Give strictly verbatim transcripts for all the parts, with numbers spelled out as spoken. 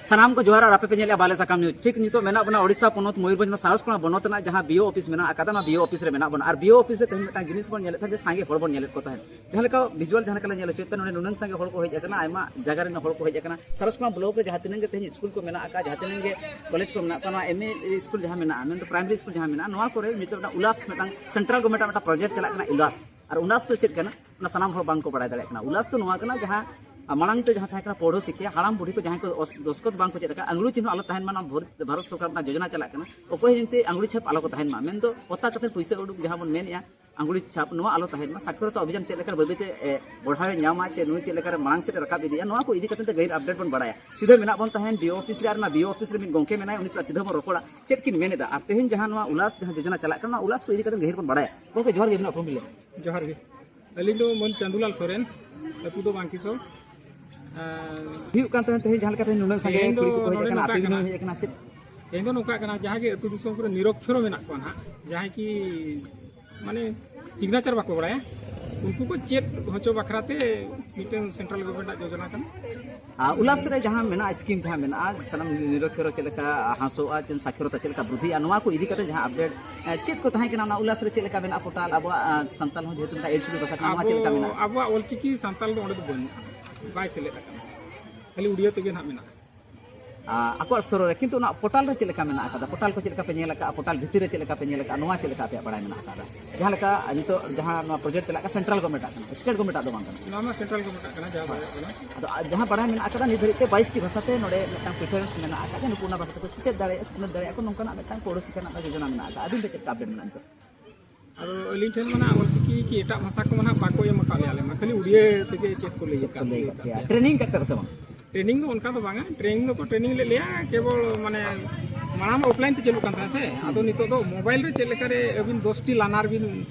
ᱥᱟᱱᱟᱢ ᱠᱚ ᱡᱚᱦᱟᱨ, ᱟᱨ ᱟᱯᱮ ᱯᱮ ᱧᱮᱞᱮᱫᱼᱟ ᱵᱟᱞᱮ ᱥᱟᱠᱟᱢ ᱱᱤᱭᱩᱡᱽ᱾ ᱴᱷᱤᱠ ᱱᱤᱛᱚᱜ ᱢᱮᱱᱟᱜ ᱵᱚᱱᱟ ᱳᱰᱤᱥᱟ ᱯᱚᱱᱚᱛ ᱢᱚᱭᱩᱨᱵᱷᱚᱸᱡᱽ ᱨᱮᱱᱟᱜ ᱥᱟᱨᱚᱥᱠᱚᱬᱟ ᱵᱚᱱᱚᱛ ᱨᱮᱱᱟᱜ ᱡᱟᱦᱟᱸ ᱵᱤ ᱳ ᱚᱯᱷᱤᱥ ᱢᱮᱱᱟᱜ ᱟᱠᱟᱫᱟ, ᱚᱱᱟ ᱵᱤ ᱳ ᱚᱯᱷᱤᱥ ᱨᱮ ᱢᱮᱱᱟᱜ ᱵᱚᱱᱟ᱾ ᱟᱨ ᱵᱤ ᱳ ᱚᱯᱷᱤᱥ ᱨᱮ ᱛᱮᱦᱮᱧ ᱢᱤᱫᱴᱟᱝ ᱡᱤᱱᱤᱥ ᱵᱚᱱ ᱧᱮᱞᱮᱫ ᱛᱟᱦᱮᱸᱫ ᱡᱮ ᱥᱟᱸᱜᱮ ᱦᱚᱲ ᱵᱚᱱ ᱧᱮᱞᱮᱫ ᱠᱚ ᱛᱟᱦᱮᱸᱫ, ᱡᱟᱦᱟᱸ ᱞᱮᱠᱟ ᱵᱷᱤᱡᱩᱣᱟᱞ ᱡᱟᱦᱟᱸ ᱞᱮᱠᱟ ᱞᱮ ᱧᱮᱞ ᱦᱚᱪᱚᱭᱮᱫ ᱯᱮ, ᱱᱚᱰᱮ ᱱᱩᱱᱟᱹᱝ ᱥᱟᱸᱜᱮ ᱦᱚᱲ ᱠᱚ ᱦᱮᱡ ᱟᱠᱟᱱᱟ, ᱟᱭᱢᱟ ᱡᱟᱭᱜᱟ ᱨᱮᱱ ᱦᱚᱲ ᱠᱚ ᱦᱮᱡ ᱟᱠᱟᱱᱟ᱾ ᱥᱟᱨᱚᱥᱠᱚᱬᱟ ᱵᱞᱚᱠ ᱨᱮ ᱡᱟᱦᱟᱸ ᱛᱤᱱᱟᱹᱝ ᱜᱮ ᱛᱮᱦᱮᱧ ᱥᱠᱩᱞ ᱠᱚ ᱢᱮᱱᱟᱜ ᱟᱠᱟᱫ, ᱡᱟᱦᱟᱸ ᱛᱤᱱᱟᱹᱝ ᱜᱮ ᱠᱚᱞᱮᱡᱽ ᱠᱚ ᱢᱮᱱᱟᱜ ᱠᱚᱣᱟ, ᱱᱚᱣᱟ ᱮᱢ ᱤ ᱥᱠᱩᱞ ᱡᱟᱦᱟᱸ ᱢᱮᱱᱟᱜᱼᱟ, ᱢᱮᱱᱫᱚ ᱯᱨᱟᱭᱢᱟᱨᱤ ᱥᱠᱩᱞ ᱡᱟᱦᱟᱸ ᱢᱮᱱᱟᱜᱼᱟ, ᱱᱚᱣᱟ ᱠᱚᱨᱮ ᱢᱤᱫᱴᱟᱝ ᱢᱤᱫᱴᱟᱝ ᱩᱞᱟᱥ, ᱢᱤᱫᱴᱟᱝ ᱥᱮᱱᱴᱨᱟᱞ ᱜᱚᱵᱷᱢᱮᱱᱴ ᱟᱜ ᱢᱤᱫᱴᱟᱝ ᱯᱨᱚᱡᱮᱠᱴ ᱪᱟᱞᱟᱜ ᱠᱟᱱᱟ ᱩᱞᱟᱥ᱾ ᱟᱨ ᱩᱞᱟᱥ ᱫᱚ ᱪᱮᱫ ᱠᱟᱱᱟ, ᱚᱱᱟ ᱥᱟᱱᱟᱢ ᱦᱚᱲ ᱵᱟᱝ ᱠᱚ ᱵᱟᱲᱟᱭ ᱫᱟᱲᱮᱭᱟᱜ ᱠᱟᱱᱟ᱾ ᱩᱞᱟᱥ ᱫᱚ ᱱᱚᱣᱟ ᱠᱟᱱᱟ, ᱡᱟᱦᱟᱸ ᱢᱟᱲᱟᱝ ᱛᱮ ᱡᱟᱦᱟᱸ ᱛᱟᱦᱮᱸ ᱠᱟᱱᱟ ᱯᱟᱹᱣᱲᱟᱹ ᱥᱤᱠᱷᱭᱟᱹ, ᱦᱟᱲᱟᱢ ᱵᱩᱰᱷᱤ ᱠᱚ ᱡᱟᱦᱟᱸᱭ ᱠᱚ ᱚᱥ-, ᱫᱚᱥᱠᱚᱛ ᱵᱟᱝ ᱠᱚ ᱪᱮᱫ ᱟᱠᱟᱫ, ᱟᱝᱜᱩᱞᱤ ᱪᱤᱱᱦᱟᱹ ᱟᱞᱚ ᱛᱟᱦᱮᱱ ᱢᱟ, ᱱᱚᱣᱟ ᱵᱷᱚᱨ-, ᱵᱷᱟᱨᱚᱛ ᱥᱚᱨᱠᱟᱨ ᱨᱮᱱᱟᱜ ᱡᱳᱡᱚᱱᱟ ᱪᱟᱞᱟᱜ ᱠᱟᱱᱟ, ᱚᱠᱚᱭ ᱦᱚᱸ ᱡᱟᱛᱮ ᱟᱝᱜᱩᱞᱤ ᱪᱷᱟᱯ ᱟᱞᱚ ᱠᱚ ᱛᱟᱦᱮᱱ ᱢᱟ, ᱢᱮᱱᱫᱚ ᱯᱚᱛᱟ ᱠᱟᱛᱮ ᱯᱩᱭᱥᱟᱹ ᱩᱰᱩᱠ ᱡᱟᱦᱟᱸ ᱵᱚᱱ ᱢᱮᱱᱮᱫᱼᱟ, ᱟᱝᱜᱩᱞᱤ ᱪᱷᱟᱯ, ᱱᱚᱣᱟ ᱟᱞᱚ ᱛᱟᱦᱮᱱ ᱢᱟ᱾ ᱥᱟᱠᱷᱚᱨᱚᱛᱟ ᱚᱵᱷᱤᱡᱟᱱ ᱪᱮᱫ ᱞᱮᱠᱟ ᱵᱟᱹᱭ ᱵᱟᱹᱭ ᱛᱮ, ᱮ, ᱵᱚᱲᱦᱟᱣ ᱮ ᱧᱟᱢᱟ, ᱪᱮ ᱱᱩᱭ ᱪᱮᱫ ᱞᱮᱠᱟ ᱨᱮ ᱢᱟᱲᱟᱝ ᱥᱮᱫ ᱮ ᱨᱟᱠᱟᱵ ᱤᱫᱤᱭᱟ, ᱱᱚᱣᱟ ᱠᱚ ᱤᱫᱤ ᱠᱟᱛᱮ ᱜᱟᱹᱦᱤᱨ ᱟᱯᱰᱮᱴ ᱵᱚᱱ ᱵᱟᱲᱟᱭᱟ᱾ ᱥᱤᱫᱷᱟᱹ ᱢᱮᱱᱟᱜ ᱵᱚᱱ ᱛᱟᱦᱮᱱ ᱵᱤ ᱳ ᱚᱯᱷᱤᱥ ᱨᱮ, ᱟᱨ ᱚᱱᱟ ᱵᱤ ᱳ ᱚᱯᱷᱤᱥ ᱨᱮ ᱢᱤᱫ ᱜᱚᱢᱠᱮ ᱢᱮᱱᱟᱭᱟ, ᱩᱱᱤ ᱥᱟᱞᱟᱜ ᱥᱤᱫᱷᱟᱹ ᱵᱚᱱ ᱨᱚᱯᱚᱲᱟ, ᱪᱮᱫ ᱠᱤᱱ ᱢᱮᱱ ᱮᱫᱟ᱾ ᱟᱨ ᱛᱮᱦᱮᱧ ᱡᱟᱦᱟᱸ ᱱᱚᱣᱟ ᱩᱞᱟᱥ ᱡᱟᱦᱟᱸ ᱡᱳᱡᱚᱱᱟ ᱪᱟᱞᱟᱜ ᱠᱟᱱᱟ, ᱚᱱᱟ ᱩᱞᱟᱥ ᱠᱚ ᱤᱫᱤ ᱠᱟᱛᱮ ᱜᱟᱹᱦᱤᱨ ᱵᱚᱱ ᱵᱟᱲᱟᱭᱟ᱾ ᱜᱚᱢᱠᱮ, ᱡᱚᱦᱟᱨ ᱜᱮ, ᱟᱹᱵᱤᱱᱟᱜ ᱩᱯᱨᱩᱢ ᱵᱤᱱ ᱞᱟᱹᱭᱟ᱾ ᱡᱚᱦᱟᱨ ᱜᱮ᱾ ᱟᱹᱞᱤᱧ ᱫᱚ ᱢᱟᱹᱱ ᱪᱟᱸᱫᱩᱞᱟᱞ ᱥᱚᱨᱮᱱ, ᱟᱹᱛᱩ ᱫᱚ ᱵᱟᱝᱠᱤᱥᱚᱲ᱾ ᱟᱨ ᱦᱩᱭᱩᱜ ᱠᱟᱱ ᱛᱟᱦᱮᱸᱫ ᱛᱮᱦᱮᱧ ᱡᱟᱦᱟᱸ ᱞᱮᱠᱟ ᱛᱮᱦᱮᱧ ᱱᱩᱱᱟᱹᱜ ᱥᱟᱸᱜᱮ ᱛᱮᱦᱮᱧ ᱫᱚ ᱠᱩᱲᱤ ᱠᱚᱠᱚ ᱱᱚᱰᱮ ᱦᱮᱡ ᱟᱠᱟᱱᱟ, ᱱᱚᱝᱠᱟ ᱟᱯᱮ ᱠᱟᱱᱟ᱾ ᱦᱚᱸ ᱦᱮᱡ ᱟᱠᱟᱱᱟ, ᱪᱮᱫ? ᱛᱮᱦᱮᱧ ᱫᱚ ᱱᱚᱝᱠᱟ ᱠᱟᱱᱟ, ᱡᱟᱦᱟᱸ ᱜᱮ ᱟᱹᱛᱩ ᱫᱤᱥᱚᱢ ᱠᱚᱨᱮ ᱱᱤᱨᱚᱠᱠᱷᱚᱨᱚ ᱢᱮᱱᱟᱜ ᱠᱚᱣᱟ ᱱᱟᱦᱟᱜ, ᱡᱟᱦᱟᱸᱭ ᱠᱤ ᱢᱟᱱᱮ ᱥᱤᱜᱽᱱᱮᱪᱟᱨ ᱵᱟᱠᱚ ᱵᱟᱲᱟᱭᱟ, ᱩᱱᱠᱩ ᱠᱚ ᱪᱮᱫ ᱦᱚᱪᱚ ᱵᱟᱠᱷᱨᱟ ᱛᱮ ᱢᱤᱫᱴᱮᱱ ᱥᱮᱱᱴᱨᱟᱞ ᱜᱚᱵᱷᱢᱮᱱᱴ ᱟᱜ ᱡᱳᱡᱚᱱᱟ ᱠᱟᱱᱟ᱾ ᱟᱨ ᱩᱞᱟᱥ ᱨᱮ ᱡᱟᱦᱟᱸ ᱢᱮᱱᱟᱜᱼᱟ, ᱥᱠᱤᱢ ᱡᱟᱦᱟᱸ ᱢᱮᱱᱟᱜᱼᱟ, ᱥᱟᱱᱟᱢ ᱱᱤᱨᱚᱠᱠᱷᱚᱨᱚ ᱪᱮᱫ ᱞᱮᱠᱟ ᱦᱟᱸᱥᱚᱜᱼᱟ, ᱪᱮ ᱥᱟᱠᱷᱚᱨᱚᱛᱟ ᱪᱮᱫ ᱞᱮᱠᱟ ᱵᱨᱩᱫᱷᱤᱜᱼᱟ, ᱱᱚᱣᱟ ᱠᱚ ᱤᱫᱤ ᱠᱟᱛᱮ ᱡᱟᱦᱟᱸ ᱟᱯᱰᱮᱴ, ᱮ, ᱪᱮᱫ ᱠᱚ ᱛᱟᱦᱮᱸ ᱠᱟᱱᱟ, ᱚᱱᱟ ᱩᱞᱟᱥ ᱨᱮ ᱪᱮᱫ ᱞᱮᱠᱟ ᱢᱮᱱᱟᱜᱼᱟ ᱯᱳᱨᱴᱟᱞ, ᱟᱵᱚᱣᱟᱜ, ᱮ, ᱥᱟᱱᱛᱟᱞ ᱦᱚᱸ ᱡᱮᱦᱮᱛᱩ ᱢᱤᱫᱴᱟᱝ ᱮᱰ ᱥᱤᱰᱩᱞ ᱵᱷᱟᱥᱟ ᱠᱟᱱᱟ, ᱱᱚᱣᱟ ᱟᱵᱚ, ᱪᱮᱫ ᱞᱮᱠᱟ ᱢᱮᱱᱟᱜᱼᱟ? ᱟᱵᱚᱣᱟᱜ ᱚᱞᱪᱤᱠᱤ ᱥᱟᱱᱛᱟᱞ ᱫᱚ ᱚᱸᱰᱮ ᱫᱚ ᱵᱟᱹᱱᱩᱜᱼᱟ, ᱵᱟᱭ ᱥᱮᱞᱮᱫ ᱟᱠᱟᱱᱟ, ᱠᱷᱟᱹᱞᱤ ᱩᱲᱤᱭᱟᱹ ᱛᱮᱜᱮ ᱱᱟᱦᱟᱜ ᱢᱮᱱᱟᱜᱼᱟ᱾ ᱟᱨ ᱟᱠᱚᱣᱟᱜ ᱥᱛᱚᱨ ᱨᱮ, ᱠᱤᱱᱛᱩ ᱚᱱᱟ ᱯᱳᱨᱴᱟᱞ ᱨᱮ ᱪᱮᱫ ᱞᱮᱠᱟ ᱢᱮᱱᱟᱜ ᱟᱠᱟᱫᱟ, ᱯᱳᱨᱴᱟᱞ ᱠᱚ ᱪᱮᱫ ᱞᱮᱠᱟ ᱯᱮ ᱧᱮᱞ ᱟᱠᱟᱫᱼᱟ, ᱯᱳᱨᱴᱟᱞ ᱵᱷᱤᱛᱤᱨ ᱨᱮ ᱪᱮᱫ ᱞᱮᱠᱟ ᱯᱮ ᱧᱮᱞ ᱟᱠᱟᱫᱼᱟ, ᱱᱚᱣᱟ ᱪᱮᱫ ᱞᱮᱠᱟ ᱟᱯᱮᱭᱟᱜ ᱵᱟᱲᱟᱭ ᱢᱮᱱᱟᱜ ᱟᱠᱟᱫᱟ? ᱡᱟᱦᱟᱸ ᱞᱮᱠᱟ ᱱᱤᱛᱚᱜ ᱡᱟᱦᱟᱸ ᱱᱚᱣᱟ ᱯᱨᱚᱡᱮᱠᱴ ᱪᱟᱞᱟᱜ ᱠᱟᱱᱟ, ᱥᱮᱱᱴᱨᱟᱞ ᱜᱚᱵᱷᱢᱮᱱᱴ ᱟᱜ ᱠᱟᱱᱟ, ᱥᱴᱮᱴ ᱜᱚᱵᱷᱢᱮᱱᱴ ᱟᱜ ᱫᱚ ᱵᱟᱝ ᱠᱟᱱᱟ᱾ ᱱᱚᱣᱟ ᱢᱟ ᱥᱮᱱᱴᱨᱟᱞ ᱜᱚᱵᱷᱢᱮᱱᱴ ᱟᱜ ᱠᱟᱱᱟ, ᱡᱟᱦᱟᱸ ᱵᱟᱲᱟᱭᱚᱜ ᱠᱟᱱᱟ᱾ ᱟᱫᱚ ᱟ-, ᱡᱟᱦᱟᱸ ᱵᱟᱲᱟᱭ ᱢᱮᱱᱟᱜ ᱟᱠᱟᱫᱟ, ᱱᱤᱛ ᱫᱷᱟᱹᱨᱤᱡ ᱛᱮ ᱵᱟᱭᱤᱥ ᱴᱤ ᱵᱷᱟᱥᱟ ᱛᱮ ᱱᱚᱰᱮ ᱢᱤᱫᱴᱟᱝ ᱯᱨᱤᱯᱷᱟᱨᱮᱱᱥ ᱢᱮᱱᱟᱜ ᱟᱠᱟᱫᱟ, ᱱᱩᱠᱩ ᱚᱱᱟ ᱵᱷᱟᱥᱟ ᱛᱮᱠᱚ ᱥᱮᱪᱮᱫ ᱫᱟᱲᱮᱭᱟᱜᱼᱟ, ᱥᱤᱠᱷᱱᱟᱹᱛ ᱫᱟᱲᱮᱭᱟᱜᱼᱟ ᱠᱚ, ᱱᱚᱝᱠᱟᱱᱟᱜ ᱢᱤᱫᱴᱟᱝ ᱯᱳᱨᱳᱥᱤᱠᱟ ᱨᱮᱱᱟᱜ ᱫᱚ ᱡᱳᱡᱚᱱᱟ ᱢᱮᱱᱟᱜ ᱟᱠᱟᱫᱟ᱾ ᱟᱹᱵᱤᱱ ᱴᱷᱮᱱ ᱪᱮᱫ ᱞᱮᱠᱟ ᱟᱯᱰᱮᱴ ᱢᱮᱱᱟᱜᱼᱟ ᱱᱤᱛᱚᱜ? ᱟᱫᱚ ᱟᱹᱞᱤᱧ ᱴᱷᱮᱱ ᱢᱟ ᱱᱟᱦᱟᱜ ᱚᱞᱪᱤᱠᱤ ᱠᱤ ᱮᱴᱟᱜ ᱵᱷᱟᱥᱟ ᱠᱚ ᱢᱟ ᱱᱟᱦᱟᱜ ᱵᱟᱠᱚ ᱮᱢ ᱟᱠᱟᱫ ᱞᱮᱭᱟ, ᱟᱞᱮ ᱢᱟ ᱠᱷᱟᱹᱞᱤ ᱩᱲᱤᱭᱟᱹ ᱛᱮᱜᱮ ᱪᱮᱫ ᱠᱚ ᱞᱟᱹᱭ ᱪᱮᱫ ᱠᱚ ᱟᱠᱟᱫ ᱞᱟᱹᱭ ᱞᱮᱭᱟ᱾ ᱟᱠᱟᱫ ᱯᱮᱭᱟ? ᱴᱨᱮᱱᱤᱝ ᱟᱠᱟᱫ ᱯᱮᱭᱟ ᱠᱚ ᱥᱮ ᱵᱟᱝ? ᱴᱨᱮᱱᱤᱝ ᱫᱚ ᱚᱱᱠᱟ ᱫᱚ ᱵᱟᱝᱟ, ᱴᱨᱮᱱᱤᱝ ᱫᱚᱠᱚ ᱴᱨᱮᱱᱤᱝ ᱞᱮᱫ ᱞᱮᱭᱟ ᱠᱮᱵᱚᱞ ᱢᱟᱱᱮ ᱢᱟᱲᱟᱝ ᱢᱟ ᱚᱯᱷᱞᱟᱭᱤᱱ ᱛᱮ ᱪᱟᱹᱞᱩᱜ ᱠᱟᱱ ᱛᱟᱦᱮᱸᱫ ᱥᱮ, ᱟᱫᱚ ᱱᱤᱛᱚᱜ ᱫᱚ ᱢᱳᱵᱟᱭᱤᱞ ᱨᱮ ᱪᱮᱫ ᱞᱮᱠᱟᱨᱮ ᱟᱹᱵᱤᱱ ᱫᱚᱥ ᱴᱤ ᱞᱟᱨᱱᱟᱨ ᱵᱤᱱ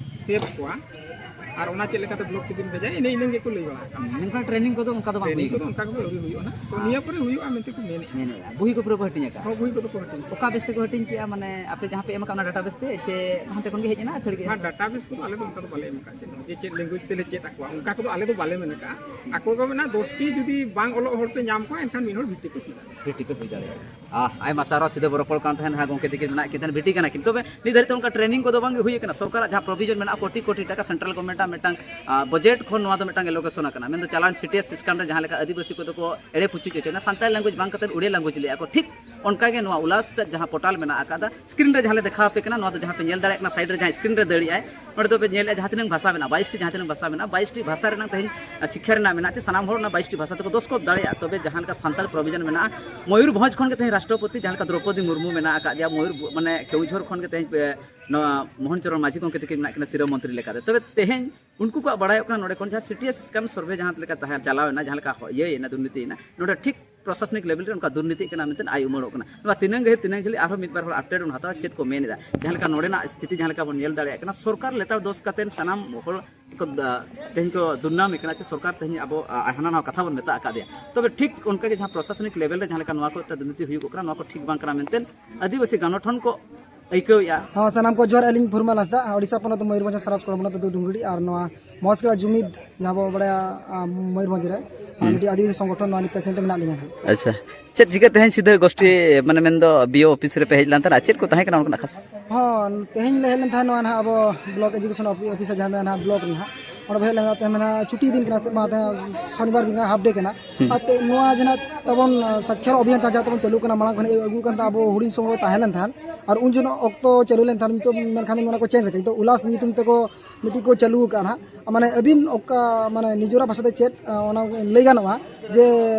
ᱥᱮᱵᱷ ᱠᱚᱣᱟ, ᱟᱨ ᱚᱱᱟ ᱪᱮᱫ ᱞᱮᱠᱟᱛᱮ ᱵᱞᱚᱠ ᱛᱮᱵᱤᱱ ᱵᱷᱮᱡᱟᱭᱟ, ᱤᱱᱟᱹ ᱤᱱᱟᱹ ᱜᱮᱠᱚ ᱞᱟᱹᱭ ᱵᱟᱲᱟ ᱟᱠᱟᱫ᱾ ᱢᱮᱱᱠᱷᱟᱱ ᱴᱨᱮᱱᱤᱝ ᱠᱚᱫᱚ ᱚᱱᱠᱟ ᱫᱚ ᱵᱟᱝ ᱴᱨᱮᱱᱤᱝ ᱦᱩᱭ ᱠᱚᱫᱚ ᱠᱟᱱᱟ᱾ ᱚᱱᱠᱟ ᱠᱚᱫᱚ ᱟᱹᱣᱨᱤ ᱦᱩᱭᱩᱜᱼᱟ ᱱᱟᱜ᱾ ᱛᱚ ᱱᱤᱭᱟᱹ ᱯᱚᱨᱮ ᱦᱩᱭᱩᱜᱼᱟ ᱢᱮᱱᱛᱮ ᱠᱚ ᱢᱮᱱᱮᱫᱼᱟ᱾ ᱵᱚᱦᱤ ᱠᱚ ᱯᱩᱨᱟᱹ ᱠᱚ ᱦᱟᱹᱴᱤᱧ ᱟᱠᱟᱫᱼᱟ᱾ ᱦᱚᱸ, ᱵᱚᱦᱤ ᱠᱚᱫᱚ ᱠᱚ ᱦᱟᱹᱴᱤᱧ ᱟᱠᱟᱫᱼᱟ᱾ ᱚᱠᱟ ᱵᱮᱪ ᱛᱮᱠᱚ ᱦᱟᱹᱴᱤᱧ ᱠᱮᱜᱼᱟ? ᱢᱟᱱᱮ ᱟᱯᱮ ᱡᱟᱦᱟᱸ ᱯᱮ ᱮᱢ ᱟᱠᱟᱫ ᱚᱱᱟ ᱰᱟᱴᱟ ᱵᱮᱥ ᱛᱮ ᱪᱮ ᱦᱟᱱᱛᱮ ᱠᱷᱚᱱ ᱜᱮ ᱦᱮᱡ ᱮᱱᱟ ᱟᱹᱛᱷᱟᱹᱲᱤ ᱜᱮ? ᱚᱱᱟ ᱰᱟᱴᱟ ᱵᱮᱥ ᱠᱚᱫᱚ ᱟᱞᱮ ᱫᱚ ᱚᱱᱠᱟ ᱫᱚ ᱵᱟᱞᱮ ᱮᱢ ᱟᱠᱟᱫ᱾ ᱪᱮᱫ ᱦᱚᱸ ᱡᱮ ᱪᱮᱫ ᱞᱮᱝᱜᱩᱭᱮᱡᱽ ᱛᱮᱞᱮ ᱪᱮᱫ ᱟᱠᱚᱣᱟ, ᱚᱱᱠᱟ ᱠᱚᱫᱚ ᱟᱞᱮ ᱫᱚ ᱵᱟᱞᱮ ᱢᱮᱱ ᱟᱠᱟᱫᱼᱟ᱾ ᱟᱠᱚ ᱠᱚ ᱢᱮᱱᱟ ᱫᱚᱥ ᱴᱤ ᱡᱩᱫᱤ ᱵᱟᱝ ᱚᱞᱚᱜ ᱦᱚᱲ ᱯᱮ ᱧᱟᱢ ᱠᱚᱣᱟ, ᱮᱱᱠᱷᱟᱱ ᱢᱤᱫ ᱦᱚᱲ ᱵᱷᱤᱛᱤ ᱠᱚ ᱯᱷᱤᱨᱟ᱾ ᱵᱷᱤᱛᱤ ᱠᱚ ᱦᱩᱭ ᱫᱟᱲᱮᱭᱟᱜᱼᱟ᱾ ᱟᱭᱢᱟ ᱥᱟᱨᱦᱟᱣ᱾ ᱥᱤᱫᱷᱟᱹ ᱵᱚ ᱨᱚᱯᱚᱲ ᱠᱟᱱ ᱛᱟᱦᱮᱱ ᱦᱟᱸᱜ, ᱜᱚᱢᱠᱮ ᱛᱤᱠᱤᱱ ᱢᱮᱱᱟᱜ ᱠᱤᱱ ᱛᱟᱦᱮᱱ ᱵᱷᱤᱴᱤ ᱠᱟᱱᱟ ᱠᱤᱱ᱾ ᱛᱚᱵᱮ ᱱᱤᱛ ᱫᱷᱟᱹᱨᱤᱡ ᱛᱮ ᱚᱱᱠᱟ ᱴᱨᱮᱱᱤᱝ ᱠᱚᱫᱚ ᱵᱟᱝ ᱦᱩᱭ ᱟᱠᱟᱱᱟ᱾ ᱥᱚᱨᱠᱟᱨᱟᱜ ᱡᱟᱦᱟᱸ ᱯᱨᱚᱵᱷᱤᱡᱚᱱ ᱢᱮᱱᱟᱜᱼᱟ, ᱠᱳᱴᱤ ᱠᱳᱴᱤ ᱴᱟᱠᱟ ᱥᱮᱱᱴᱨᱟᱞ ᱜᱚᱵᱷᱚᱨᱱᱢᱮᱱᱴᱟᱜ ᱢᱤᱫᱴᱟᱝ ᱵᱟᱡᱮᱴ ᱠᱷᱚᱱ ᱱᱚᱣᱟ ᱫᱚ ᱢᱤᱫᱴᱟᱝ ᱮᱞᱳᱠᱮᱥᱚᱱ ᱟᱠᱟᱱᱟ᱾ ᱢᱮᱱᱫᱚ ᱪᱟᱞᱟᱱ ᱥᱤᱴᱤ ᱮᱥ ᱥᱤᱥᱴᱮᱢ ᱨᱮ ᱡᱟᱦᱟᱸ ᱞᱮᱠᱟ ᱟᱹᱫᱤᱵᱟᱹᱥᱤ ᱠᱚᱫᱚ ᱠᱚ ᱮᱲᱮ ᱯᱩᱪᱩᱡ ᱦᱚᱪᱚᱭᱮᱱᱟ, ᱥᱟᱱᱛᱟᱲᱤ ᱞᱮᱝᱜᱩᱭᱮᱡᱽ ᱵᱟᱝ ᱠᱟᱛᱮ ᱩᱲᱤᱭᱟ ᱞᱮᱝᱜᱩᱭᱮᱡᱽ ᱞᱟᱹᱭᱮᱫᱼᱟ ᱠᱚ, ᱴᱷᱤᱠ ᱚᱱᱠᱟ ᱜᱮ ᱱᱚᱣᱟ ᱩᱞᱟᱥ ᱡᱟᱦᱟᱸ ᱯᱳᱨᱴᱟᱞ ᱢᱮᱱᱟᱜ ᱟᱠᱟᱫᱟ, ᱥᱠᱨᱤᱱ ᱨᱮ ᱡᱟᱦᱟᱸ ᱞᱮ ᱫᱮᱠᱷᱟᱣ ᱟᱯᱮ ᱠᱟᱱᱟ, ᱱᱚᱣᱟ ᱫᱚ ᱡᱟᱦᱟᱸ ᱯᱮ ᱧᱮᱞ ᱫᱟᱲᱮᱭᱟᱜ ᱠᱟᱱᱟ ᱥᱟᱭᱤᱰ ᱨᱮ ᱡᱟᱦᱟᱸ ᱥᱠᱨᱤᱱ ᱨᱮ ᱫᱟᱹᱲ ᱮᱫᱟᱭ, ᱱᱚᱰᱮ ᱫᱚᱯᱮ ᱧᱮᱞᱮᱫᱼᱟ ᱡᱟᱦᱟᱸ ᱛᱤᱱᱟᱹᱜ ᱵᱷᱟᱥᱟ ᱢᱮᱱᱟᱜᱼᱟ, ᱵᱟᱭᱤᱥ ᱴᱤ ᱡᱟᱦᱟᱸ ᱛᱤᱱᱟᱹᱜ ᱵᱷᱟᱥᱟ ᱢᱮᱱᱟᱜᱼᱟ, ᱵᱟᱭᱤᱥ ᱴᱤ ᱵᱷᱟᱥᱟ ᱨᱮᱱᱟᱜ ᱛᱮᱦᱮᱧ ᱥᱤᱠᱠᱷᱟ ᱨᱮᱱᱟᱜ ᱢᱮᱱᱟᱜᱼᱟ, ᱪᱮ ᱥᱟᱱᱟᱢ ᱦᱚᱲ ᱚᱱᱟ ᱵᱟᱭᱤᱥ ᱴᱤ ᱵᱷᱟᱥᱟ ᱛᱮᱠᱚ ᱫᱚᱥᱠᱚᱛ ᱫᱟᱲᱮᱭᱟᱜᱼᱟ᱾ ᱛᱚᱵᱮ ᱡᱟᱦᱟᱸ ᱞᱮᱠᱟ ᱥᱟᱱᱛᱟᱲ ᱯᱨᱚᱵᱷᱤᱡᱚᱱ ᱢᱮᱱᱟᱜᱼᱟ, ᱢᱚᱭᱩᱨᱵᱷᱚᱸᱡᱽ ᱠᱷᱚᱱ ᱜᱮ ᱛᱮᱦᱮᱧ ᱨᱟᱥᱴᱨᱚᱯᱚᱛᱤ ᱡᱟᱦᱟᱸ ᱞᱮᱠᱟ ᱫᱨᱚᱯᱚᱫᱤ ᱢᱩᱨᱢᱩ ᱢᱮᱱᱟᱜ ᱟᱠᱟᱫᱮᱭᱟ, ᱢᱚᱭᱩᱨ ᱢᱟᱱᱮ ᱠᱮᱣᱡᱷᱚᱨ ᱠᱷᱚᱱ ᱜᱮ ᱛᱮᱦᱮᱧ ᱯᱮ ᱱᱚᱣᱟ ᱢᱳᱦᱚᱱ ᱪᱚᱨᱚᱬ ᱢᱟᱹᱡᱷᱤ ᱜᱚᱢᱠᱮ ᱛᱟᱹᱠᱤᱱ ᱢᱮᱱᱟᱜ ᱠᱤᱱᱟ ᱥᱤᱨᱟᱹ ᱢᱚᱱᱛᱨᱤ ᱞᱮᱠᱟᱛᱮ᱾ ᱛᱚᱵᱮ ᱛᱮᱦᱮᱧ ᱩᱱᱠᱩ ᱠᱚᱣᱟᱜ ᱵᱟᱲᱟᱭᱚᱜ ᱠᱟᱱᱟ ᱱᱚᱰᱮ ᱠᱷᱚᱱ ᱡᱟᱦᱟᱸ ᱥᱤᱴᱤ ᱮᱥ ᱥᱠᱮᱱ ᱥᱚᱨᱵᱷᱮ ᱡᱟᱦᱟᱸ ᱞᱮᱠᱟ ᱛᱟᱦᱮᱸ ᱪᱟᱞᱟᱣ ᱮᱱᱟ, ᱡᱟᱦᱟᱸ ᱞᱮᱠᱟ ᱦᱚ-, ᱤᱭᱟᱹᱭᱮᱱᱟ, ᱫᱩᱨᱱᱤᱛᱤᱭᱮᱱᱟ, ᱱᱚᱰᱮ ᱴᱷᱤᱠ ᱯᱨᱚᱥᱟᱥᱚᱱᱤᱠ ᱞᱮᱵᱮᱞ ᱨᱮ ᱚᱱᱠᱟ ᱫᱩᱨᱱᱤᱛᱤᱜ ᱠᱟᱱᱟ ᱢᱮᱱᱛᱮ ᱟᱭ ᱩᱢᱟᱹᱲᱚᱜ ᱠᱟᱱᱟ᱾ ᱱᱚᱣᱟ ᱛᱤᱱᱟᱹᱝ ᱜᱷᱟᱹᱲᱤᱡ ᱛᱤᱱᱟᱹᱝ ᱡᱷᱟᱹᱞᱤᱡ ᱟᱨᱦᱚᱸ ᱢᱤᱫ ᱵᱟᱨ ᱦᱚᱲ ᱟᱯᱰᱮᱴ ᱵᱚᱱ ᱦᱟᱛᱟᱣᱟ ᱪᱮᱫ ᱠᱚ ᱢᱮᱱ ᱮᱫᱟ᱾ ᱡᱟᱦᱟᱸ ᱞᱮᱠᱟ ᱱᱚᱰᱮᱱᱟᱜ ᱥᱛᱷᱤᱛᱤ ᱡᱟᱦᱟᱸ ᱞᱮᱠᱟ ᱵᱚᱱ ᱧᱮᱞ ᱫᱟᱲᱮᱭᱟᱜ ᱠᱟᱱᱟ, ᱥᱚᱨᱠᱟᱨ ᱞᱮᱛᱟᱲ ᱫᱚᱥ ᱠᱟᱛᱮ ᱥᱟᱱᱟᱢ ᱦᱚᱲ ᱠᱚ, ᱟ, ᱛᱮᱦᱮᱧ ᱠᱚ ᱫᱩᱨᱱᱟᱢᱮ ᱠᱟᱱᱟ, ᱪᱮ ᱥᱚᱨᱠᱟᱨ ᱛᱮᱦᱮᱧ ᱟᱵᱚ, ᱟ, ᱦᱟᱱᱟ ᱱᱟᱣᱟ ᱠᱟᱛᱷᱟ ᱵᱚᱱ ᱢᱮᱛᱟ ᱟᱠᱟᱫᱮᱭᱟ᱾ ᱛᱚᱵᱮ ᱴᱷᱤᱠ ᱚᱱᱠᱟ ᱜᱮ ᱡᱟᱦᱟᱸ ᱯᱨᱚᱥᱟᱥᱚᱱᱤᱠ ᱞᱮᱵᱮᱞ ᱨᱮ ᱡᱟᱦᱟᱸ ᱞᱮᱠᱟ ᱱᱚᱣᱟ ᱠᱚ ᱢᱤᱫᱴᱟᱝ ᱫᱩᱨᱱᱤᱛᱤ ᱦᱩᱭᱩᱜᱚᱜ ᱠᱟᱱᱟ, ᱱᱚᱣᱟ ᱠᱚ ᱴᱷᱤᱠ ᱵᱟᱝ ᱠᱟᱱᱟ ᱢᱮᱱᱛᱮ ᱟᱹᱫᱤᱵᱟᱹᱥᱤ ᱜᱚᱱᱚᱴᱷᱚᱱ ᱠᱚ ᱟᱹᱭᱠᱟᱹᱣᱮᱫᱼᱟ᱾ ᱦᱚᱸ, ᱥᱟᱱᱟᱢ ᱠᱚ ᱡᱚᱦᱟᱨ, ᱟᱹᱞᱤᱧ ᱯᱷᱩᱨᱢᱟᱞ ᱦᱟᱸᱥᱫᱟ, ᱳᱰᱤᱥᱟ ᱯᱚᱱᱚᱛ ᱢᱚᱭᱩᱨᱵᱷᱚᱸᱡᱽ ᱥᱟᱨᱟᱥ ᱠᱚᱲᱟ ᱢᱚᱱᱚᱛ ᱫᱩ ᱰᱩᱝᱜᱽᱨᱤ, ᱟᱨ ᱱᱚᱣᱟ ᱢᱚᱦᱮᱥᱠᱚᱨᱟ ᱡᱩᱢᱤᱫ ᱡᱟᱦᱟᱸ ᱵᱚ ᱵᱟᱲᱟᱭᱟ, ᱟ, ᱢᱚᱭᱩᱨᱵᱷᱚᱸᱡᱽ ᱨᱮ, ᱟᱨ ᱦᱩᱸ᱾ ᱢᱤᱫᱴᱤᱡ ᱟᱹᱫᱤᱵᱟᱹᱥᱤ ᱥᱚᱝᱜᱚᱴᱷᱚᱱ, ᱱᱚᱣᱟ ᱨᱤᱯᱨᱮᱡᱮᱱᱴ ᱢᱮᱱᱟᱜ ᱞᱤᱧᱟ ᱦᱟᱸᱜ᱾ ᱟᱪᱪᱷᱟ, ᱪᱮᱫ ᱪᱤᱠᱟᱹ ᱛᱮᱦᱮᱧ ᱥᱤᱫᱷᱟᱹ ᱜᱳᱥᱴᱤ, ᱢᱟᱱᱮ ᱢᱮᱱᱫᱚ ᱵᱤ ᱳ ᱚᱯᱷᱤᱥ ᱨᱮᱯᱮ ᱦᱮᱡ ᱞᱮᱱ ᱛᱟᱦᱮᱱᱟ? ᱪᱮᱫ ᱠᱚ ᱛᱟᱦᱮᱸ ᱠᱟᱱᱟ ᱚᱱᱠᱟᱱᱟᱜ ᱠᱷᱟᱥ? ᱦᱚᱸ, ᱛᱮᱦᱮᱧ ᱞᱮ ᱦᱮᱡ ᱞᱮᱱ ᱛᱟᱦᱮᱸᱫ ᱱᱚᱣᱟ ᱱᱟᱦᱟᱜ ᱟᱵᱚ ᱵᱞᱚᱠ ᱮᱡᱩᱠᱮᱥᱚᱱ ᱚᱯᱷᱤ-, ᱚᱯᱷᱤᱥᱟᱨ ᱡᱟᱦᱟᱸ ᱢᱮᱱᱟᱜᱼᱟ ᱱᱟᱦᱟᱜ ᱵᱞᱚᱠ ᱨᱮ ᱱᱟᱦᱟᱜ, ᱚᱸᱰᱮ ᱵᱚ ᱦᱮᱡ ᱞᱮᱱᱟ, ᱛᱮᱦᱮᱧ ᱢᱮᱱᱟᱜᱼᱟ ᱪᱷᱩᱴᱤ ᱫᱤᱱ ᱠᱟᱱᱟ, ᱥᱮ ᱢᱟ ᱛᱮᱦᱮᱧ ᱥᱚᱱᱤᱵᱟᱨ ᱫᱤᱱ ᱠᱟᱱᱟ, ᱦᱟᱯ ᱰᱮ ᱠᱟᱱᱟ᱾ ᱦᱩᱸ᱾ ᱟᱨ ᱛᱮ-, ᱱᱚᱣᱟ ᱡᱟᱦᱟᱸ ᱛᱟᱵᱚᱱ, ᱟ, ᱥᱟᱠᱷᱭᱟᱨ ᱚᱵᱷᱤᱭᱟᱱ ᱛᱟᱦᱮᱸ ᱡᱟᱦᱟᱸ ᱛᱟᱵᱚᱱ ᱪᱟᱹᱞᱩ ᱠᱟᱱᱟ, ᱢᱟᱲᱟᱝ ᱠᱷᱚᱱ ᱟᱹᱜᱩ ᱠᱟᱱ ᱛᱟᱦᱮᱸ, ᱟᱵᱚ ᱦᱩᱰᱤᱧ ᱥᱚᱢᱚᱭ ᱛᱟᱦᱮᱸ ᱞᱮᱱ ᱛᱟᱦᱮᱸᱫ, ᱟᱨ ᱩᱱ ᱡᱚᱠᱷᱚᱱ ᱚᱠᱛᱚ ᱪᱟᱹᱞᱩ ᱞᱮᱱ ᱛᱟᱦᱮᱸᱫ, ᱱᱤᱛᱚᱜ ᱢᱮᱱᱠᱷᱟᱱ ᱱᱚᱣᱟ ᱠᱚ ᱪᱮᱧᱡᱽ ᱟᱠᱟᱫ, ᱱᱤᱛᱚᱜ ᱩᱞᱟᱥ ᱧᱩᱛᱩᱢ ᱛᱮᱠᱚ ᱢᱤᱫᱴᱤᱡ ᱠᱚ ᱪᱟᱹᱞᱩ ᱟᱠᱟᱫᱼᱟ ᱱᱟᱦᱟᱜ᱾ ᱢᱟᱱᱮ ᱟᱹᱵᱤᱱ ᱚᱠᱟ, ᱢᱟᱱᱮ ᱱᱤᱡᱚᱨᱟᱜ ᱵᱷᱟᱥᱟ ᱛᱮ ᱪᱮᱫ, ᱟ, ᱚᱱᱟ ᱞᱟᱹᱭ ᱜᱟᱱᱚᱜᱼᱟ ᱡᱮ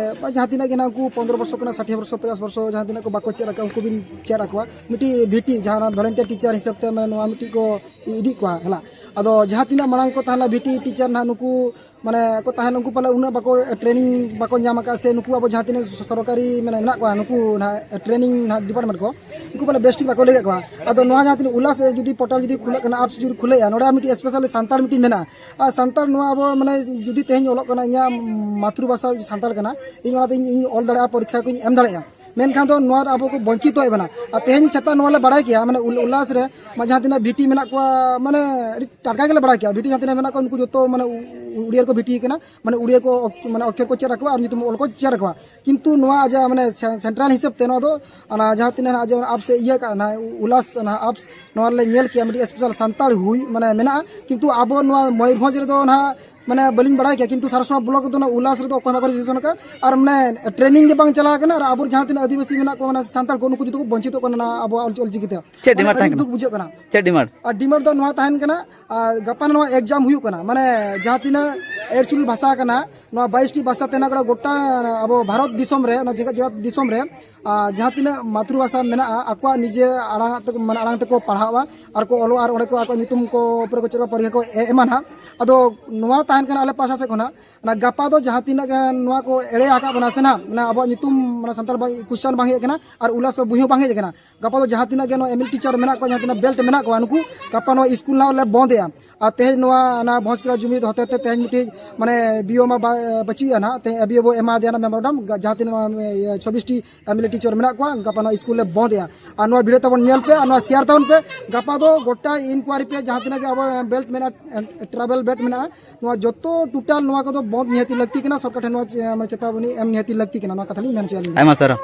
ᱡᱟᱦᱟᱸ ᱛᱤᱱᱟᱹᱜ ᱜᱮ ᱱᱟᱦᱟᱜ ᱩᱱᱠᱩ ᱯᱚᱱᱫᱽᱨᱚ ᱵᱚᱨᱥᱚ ᱠᱷᱚᱱᱟᱜ ᱥᱟᱴᱷᱤ ᱵᱚᱨᱥᱚ, ᱯᱚᱪᱟᱥ ᱵᱚᱨᱥᱚ ᱡᱟᱦᱟᱸ ᱛᱤᱱᱟᱹᱜ ᱠᱚ ᱵᱟᱠᱚ ᱪᱮᱫ ᱟᱠᱟᱫ, ᱩᱱᱠᱩ ᱵᱤᱱ ᱪᱮᱫ ᱟᱠᱚᱣᱟ᱾ ᱢᱤᱫᱴᱤᱡ ᱵᱷᱤᱴᱤ ᱡᱟᱦᱟᱸ ᱚᱱᱟ ᱵᱷᱚᱞᱮᱱᱴᱤᱭᱟᱨ ᱴᱤᱪᱟᱨ ᱦᱤᱥᱟᱹᱵ ᱛᱮ, ᱢᱟᱱᱮ ᱱᱚᱣᱟ ᱢᱤᱫᱴᱤᱡ ᱠᱚ ᱤᱫᱤ ᱠᱚᱣᱟ ᱦᱮᱞᱟ᱾ ᱟᱫᱚ ᱡᱟᱦᱟᱸ ᱛᱤᱱᱟᱹᱜ ᱢᱟᱲᱟᱝ ᱠᱚ ᱛᱟᱦᱮᱸ ᱞᱮᱱᱟ ᱵᱷᱤᱴᱤ ᱴᱤᱪᱟᱨ ᱱᱟᱦᱟᱜ, ᱱᱩᱠᱩ ᱢᱟᱱᱮ ᱠᱚ ᱛᱟᱦᱮᱸ ᱞᱮᱱᱟ, ᱩᱱᱠᱩ ᱯᱟᱞᱮ ᱩᱱᱟᱹᱜ ᱵᱟᱠᱚ ᱴᱨᱮᱱᱤᱝ ᱵᱟᱠᱚ ᱧᱟᱢ ᱟᱠᱟᱫ, ᱥᱮ ᱱᱩᱠᱩ ᱟᱵᱚ ᱡᱟᱦᱟᱸ ᱛᱤᱱᱟᱹᱜ ᱥᱚᱨᱠᱟᱨᱤ ᱢᱟᱱᱮ ᱢᱮᱱᱟᱜ ᱠᱚᱣᱟ, ᱱᱩᱠᱩ ᱱᱟᱦᱟᱜ ᱴᱨᱮᱱᱤᱝ ᱱᱟᱦᱟᱜ ᱰᱤᱯᱟᱨᱴᱢᱮᱱᱴ ᱠᱚ, ᱩᱱᱠᱩ ᱢᱟᱱᱮ ᱵᱮᱥ ᱴᱷᱤᱠ ᱵᱟᱠᱚ ᱞᱟᱹᱭ ᱠᱟᱜ ᱠᱚᱣᱟ᱾ ᱟᱫᱚ ᱱᱚᱣᱟ ᱡᱟᱦᱟᱸ ᱛᱤᱱᱟᱹᱜ ᱩᱞᱟᱥ ᱡᱩᱫᱤ ᱯᱳᱨᱴᱟᱞ ᱡᱩᱫᱤ ᱠᱷᱩᱞᱟᱹᱜ ᱠᱟᱱᱟ, ᱟᱯᱥ ᱡᱩᱫᱤ ᱠᱷᱩᱞᱟᱹᱜᱼᱟ, ᱱᱚᱰᱮ ᱢᱤᱫᱴᱤᱡ ᱥᱯᱮᱥᱟᱞᱤ ᱥᱟᱱᱛᱟᱲ ᱢᱤᱫᱴᱤᱡ ᱢᱮᱱᱟᱜᱼᱟ᱾ ᱟᱨ ᱥᱟᱱᱛᱟᱲ ᱱᱚᱣᱟ ᱟᱵᱚ ᱢᱟᱱᱮ ᱡᱩᱫᱤ ᱛᱮᱦᱮᱧ ᱚᱞᱚᱜ ᱠᱟᱱᱟ, ᱤᱧᱟᱹᱜ ᱢᱟᱛᱨᱩᱵᱷᱟᱥᱟ ᱥᱟᱱᱛᱟᱲ ᱠᱟᱱᱟ, ᱤᱧ ᱚᱱᱟᱛᱮ ᱤᱧ ᱤᱧ ᱚᱞ ᱫᱟᱲᱮᱭᱟᱜᱼᱟ, ᱯᱚᱨᱤᱠᱠᱷᱟ ᱠᱚᱧ ᱮᱢ ᱫᱟᱲᱮᱭᱟᱜᱼᱟ᱾ ᱢᱮᱱᱠᱷᱟᱱ ᱫᱚ ᱱᱚᱣᱟ ᱨᱮ ᱟᱵᱚ ᱠᱚ ᱵᱚᱧᱪᱤᱛᱚ ᱮᱫ ᱵᱚᱱᱟ᱾ ᱟᱨ ᱛᱮᱦᱮᱧ ᱥᱮᱛᱟᱜ ᱱᱚᱣᱟ ᱞᱮ ᱵᱟᱲᱟᱭ ᱠᱮᱭᱟ, ᱢᱟᱱᱮ ᱩᱞ- ᱩᱞᱟᱥ ᱨᱮ ᱢᱟ ᱡᱟᱦᱟᱸ ᱛᱤᱱᱟᱹᱜ ᱵᱷᱤᱴᱤ ᱢᱮᱱᱟᱜ ᱠᱚᱣᱟ, ᱢᱟᱱᱮ ᱟᱹᱰᱤ ᱴᱟᱴᱠᱟ ᱜᱮᱞᱮ ᱵᱟᱲᱟᱭ ᱠᱮᱭᱟ᱾ ᱵᱷᱤᱴᱤ ᱡᱟᱦᱟᱸ ᱛᱤᱱᱟᱹᱜ ᱢᱮᱱᱟᱜ ᱠᱚᱣᱟ, ᱩᱱᱠᱩ ᱡᱚᱛᱚ ᱢᱟᱱᱮ ᱩ- ᱩ- ᱩᱲᱤᱭᱟ ᱨᱮᱠᱚ ᱵᱷᱤᱴᱤ ᱠᱟᱱᱟ, ᱢᱟᱱᱮ ᱩᱲᱤᱭᱟ ᱠᱚ ᱚᱠ- ᱢᱟᱱᱮ ᱚᱠᱠᱷᱚᱨ ᱠᱚ ᱪᱮᱫ ᱟᱠᱚᱣᱟ ᱟᱨ ᱧᱩᱛᱩᱢ ᱚᱞ ᱠᱚ ᱪᱮᱫ ᱟᱠᱚᱣᱟ᱾ ᱠᱤᱱᱛᱩ ᱱᱚᱣᱟ ᱡᱟᱦᱟᱸ ᱢᱟᱱᱮ ᱥᱮ- ᱥᱮᱱᱴᱨᱟᱞ ᱦᱤᱥᱟᱹᱵ ᱛᱮ ᱱᱚᱣᱟ ᱫᱚ ᱚᱱᱟ ᱡᱟᱦᱟᱸ ᱛᱤᱱᱟᱹᱜ ᱦᱮᱱᱟᱜ ᱡᱮᱢᱚᱱ ᱟᱯᱥ ᱮ ᱤᱭᱟᱹ ᱠᱟᱜᱼᱟ, ᱱᱚᱣᱟ ᱩᱞᱟᱥ ᱚᱱᱟ ᱟᱯᱥ, ᱱᱚᱣᱟ ᱨᱮᱞᱮ ᱧᱮᱞ ᱠᱮᱭᱟ ᱢᱤᱫᱴᱤᱡ ᱥᱯᱮᱥᱟᱞ ᱥᱟᱱᱛᱟᱲ ᱦᱩᱭ ᱢᱟᱱᱮ ᱢᱮᱱᱟᱜᱼᱟ, ᱠᱤᱱᱛᱩ ᱟᱵᱚ ᱱᱚᱣᱟ ᱢᱚᱭᱩᱨᱵᱷᱚᱸᱡᱽ ᱨᱮᱫᱚ ᱱᱟᱦᱟᱜ ᱢᱟᱱᱮ ᱵᱟᱹᱞᱤᱧ ᱵᱟᱲᱟᱭ ᱠᱮᱭᱟ, ᱠᱤᱱᱛᱩ ᱥᱟᱨᱥᱚᱢᱟ ᱵᱞᱚᱠ ᱨᱮᱫᱚ ᱚᱱᱟ ᱩᱞᱟᱥ ᱨᱮᱫᱚ ᱚᱠᱚᱭ ᱦᱚᱸ ᱵᱟᱠᱚ ᱨᱮᱡᱤᱥᱴᱨᱮᱥᱚᱱ ᱟᱠᱟᱫᱼᱟ᱾ ᱟᱨ ᱢᱟᱱᱮ ᱴᱨᱮᱱᱤᱝ ᱜᱮ ᱵᱟᱝ ᱪᱟᱞᱟᱣ ᱟᱠᱟᱱᱟ, ᱟᱨ ᱟᱵᱚ ᱡᱟᱦᱟᱸ ᱛᱤᱱᱟᱹᱜ ᱟᱹᱫᱤᱵᱟᱹᱥᱤ ᱢᱮᱱᱟᱜ ᱠᱚᱣᱟ, ᱢᱟᱱᱮ ᱥᱟᱱᱛᱟᱲ ᱠᱚ, ᱱᱩᱠᱩ ᱡᱚᱛᱚ ᱠᱚ ᱵᱚᱧᱪᱤᱛᱚᱜ ᱠᱟᱱᱟ ᱱᱚᱣᱟ ᱟᱵᱚᱣᱟᱜ ᱚᱞ- ᱚᱞᱪᱤᱠᱤ ᱛᱮ᱾ ᱪᱮᱫ ᱢᱟᱱᱮ ᱰᱤᱢᱟᱱᱰ ᱟᱹᱰᱤ ᱛᱟᱦᱮᱱ ᱫᱩᱠ ᱠᱟᱱᱟ? ᱵᱩᱡᱷᱟᱹᱜ ᱠᱟᱱᱟ᱾ ᱪᱮᱫ ᱰᱤᱢᱟᱱᱰ? ᱟᱨ ᱰᱤᱢᱟᱱᱰ ᱫᱚ ᱱᱚᱣᱟ ᱛᱟᱦᱮᱱ ᱠᱟᱱᱟ, ᱟᱨ ᱜᱟᱯᱟ ᱱᱚᱣᱟ ᱮᱠᱡᱟᱢ ᱦᱩᱭᱩᱜ ᱠᱟᱱᱟ, ᱢᱟᱱᱮ ᱡᱟᱦᱟᱸ ᱛᱤᱱᱟᱹᱜ ᱮᱰ ᱥᱤᱰᱩᱞ ᱵᱷᱟᱥᱟ ᱠᱟᱱᱟ, ᱱᱚᱣᱟ ᱵᱟᱭᱤᱥ ᱴᱤ ᱵᱷᱟᱥᱟ ᱛᱮᱱᱟᱜ ᱠᱟᱱᱟ ᱜᱚᱴᱟ ᱟᱵᱚ ᱵᱷᱟᱨᱚᱛ ᱫᱤᱥᱚᱢ ᱨᱮ, ᱚᱱᱟ ᱡᱮᱜᱮᱛ ᱡᱟᱠᱟᱛ ᱫᱤᱥᱚᱢ ᱨᱮ, ᱟᱨ ᱡᱟᱦᱟᱸ ᱛᱤᱱᱟᱹᱜ ᱢᱟᱛᱨᱩ ᱵᱷᱟᱥᱟ ᱢᱮᱱᱟᱜᱼᱟ, ᱟᱠᱚᱣᱟᱜ ᱱᱤᱡᱮ ᱟᱲᱟᱝ ᱛᱮᱠᱚ, ᱢᱟᱱᱮ ᱟᱲᱟᱝ ᱛᱮᱠᱚ ᱯᱟᱲᱦᱟᱜᱼᱟ ᱟᱨ ᱠᱚ ᱚᱞᱚᱜᱼᱟ, ᱟᱨ ᱚᱸᱰᱮ ᱠᱚ ᱟᱠᱚᱣᱟᱜ ᱧᱩᱛᱩᱢ ᱠᱚ ᱯᱩᱨᱟᱹ ᱠᱚ ᱪᱮᱫ ᱞᱮᱠᱟ ᱯᱚᱨᱤᱠᱠᱷᱟ ᱠᱚ ᱮ- ᱮᱢᱟ ᱱᱟᱦᱟᱜ᱾ ᱟᱫᱚ ᱱᱚᱣᱟ ᱛᱟᱦᱮᱱ ᱠᱟᱱᱟ ᱟᱞᱮ ᱯᱟᱦᱴᱟ ᱥᱮᱫ ᱠᱷᱚᱱᱟᱜ, ᱚᱱᱟ ᱜᱟᱯᱟ ᱫᱚ ᱡᱟᱦᱟᱸ ᱛᱤᱱᱟᱹᱜ ᱜᱟᱱ ᱱᱚᱣᱟ ᱠᱚ ᱮᱲᱮ ᱟᱠᱟᱫ ᱵᱚᱱᱟ ᱥᱮ ᱱᱟᱦᱟᱜ, ᱢᱟᱱᱮ ᱟᱵᱚᱣᱟᱜ ᱧᱩᱛᱩᱢ, ᱢᱟᱱᱮ ᱥᱟᱱᱛᱟᱲ ᱵᱟᱝ, ᱠᱩᱥᱪᱟᱱ ᱵᱟᱝ ᱦᱮᱡ ᱟᱠᱟᱱᱟ ᱟᱨ ᱩᱞᱟᱥ ᱵᱳᱭ ᱦᱚᱸ ᱵᱟᱝ ᱦᱮᱡ ᱟᱠᱟᱱᱟ᱾ ᱜᱟᱯᱟ ᱫᱚ ᱡᱟᱦᱟᱸ ᱛᱤᱱᱟᱹᱜ ᱜᱮ ᱱᱚᱣᱟ ᱮᱢ ᱮᱞ ᱴᱤᱪᱟᱨ ᱢᱮᱱᱟᱜ ᱠᱚᱣᱟ, ᱡᱟᱦᱟᱸ ᱛᱤᱱᱟᱹᱜ ᱵᱮᱞᱴ ᱢᱮᱱᱟᱜ ᱠᱚᱣᱟ, ᱱᱩᱠᱩ ᱜᱟᱯᱟ ᱱᱚᱣᱟ ᱥᱠᱩᱞ ᱱᱟᱦᱟᱜ ᱞᱮ ᱵᱚᱱᱫᱮᱜᱼᱟ᱾ ᱟᱨ ᱛᱮᱦᱮᱧ ᱱᱚᱣᱟ, ᱚᱱᱟ ᱵᱷᱚᱸᱡᱽᱠᱮᱲᱟ ᱡᱩᱢᱤᱫ ᱦᱚᱛᱮ ᱛᱮ ᱛᱮᱦᱮᱧ ᱢᱤᱫᱴᱤᱡ ᱢᱟᱱᱮ ᱵᱤ ᱳ ᱢᱟ ᱵᱟ-, ᱵᱟᱹᱪᱩᱜᱼᱟ ᱱᱟᱦᱟᱜ, ᱛᱮᱦᱮᱧ ᱵᱤ ᱳ ᱵᱚ ᱮᱢᱟ ᱫᱮᱭᱟ ᱱᱟᱦᱟᱜ ᱢᱮᱢᱳᱨᱮᱱᱰᱟᱢ, ᱜᱟ-, ᱡᱟᱦᱟᱸ ᱛᱤᱱᱟᱹᱜ ᱱᱚᱣᱟ, ᱤᱭᱟᱹ, ᱪᱷᱚᱵᱵᱤᱥ T M L A teacher ᱢᱮᱱᱟᱜ ᱠᱚᱣᱟ, ᱜᱟᱯᱟ ᱱᱚᱣᱟ ᱥᱠᱩᱞ ᱞᱮ ᱵᱚᱱᱫᱮᱜᱼᱟ᱾ ᱟᱨ ᱱᱚᱣᱟ ᱵᱷᱤᱰᱤᱭᱳ ᱛᱟᱵᱚᱱ ᱧᱮᱞ ᱯᱮ ᱟᱨ ᱱᱚᱣᱟ ᱥᱮᱭᱟᱨ ᱛᱟᱵᱚᱱ ᱯᱮ᱾ ᱜᱟᱯᱟ ᱫᱚ ᱜᱚᱴᱟ ᱤᱱᱠᱩᱣᱟᱨᱤ ᱯᱮ, ᱡᱟᱦᱟᱸ ᱛᱤᱱᱟᱹᱜ ᱜᱮ ᱟᱵᱚ ᱵᱮᱞᱴ ᱢᱮᱱᱟᱜᱼᱟ, ᱴᱨᱟᱭᱵᱟᱞ ᱵᱮᱞᱴ ᱢᱮᱱᱟᱜᱼᱟ, ᱱᱚᱣᱟ ᱡᱚᱛᱚ ᱴᱳᱴᱟᱞ ᱱᱚᱣᱟ ᱠᱚᱫᱚ ᱵᱚᱱᱫ ᱱᱤᱦᱟᱹᱛᱤ ᱞᱟᱹᱠᱛᱤ ᱠᱟᱱᱟ᱾ ᱥᱚᱨᱠᱟᱨ ᱴᱷᱮᱱ ᱱᱚᱣᱟ ᱪᱮ-, ᱢᱟᱱᱮ ᱪᱮᱛᱟᱵᱚᱱᱤ ᱮᱢ ᱱᱤᱦᱟᱹᱛᱤ ᱞᱟᱹᱠᱛᱤ ᱠᱟᱱᱟ, ᱱᱚᱣᱟ ᱠᱟᱛᱷᱟ ᱞᱤᱧ ᱢᱮᱱ ᱦᱚᱪᱚᱭᱟ ᱟᱹᱞᱤᱧ ᱫᱚ᱾ ᱟᱭᱢᱟ ᱥᱟᱨᱦᱟᱣ᱾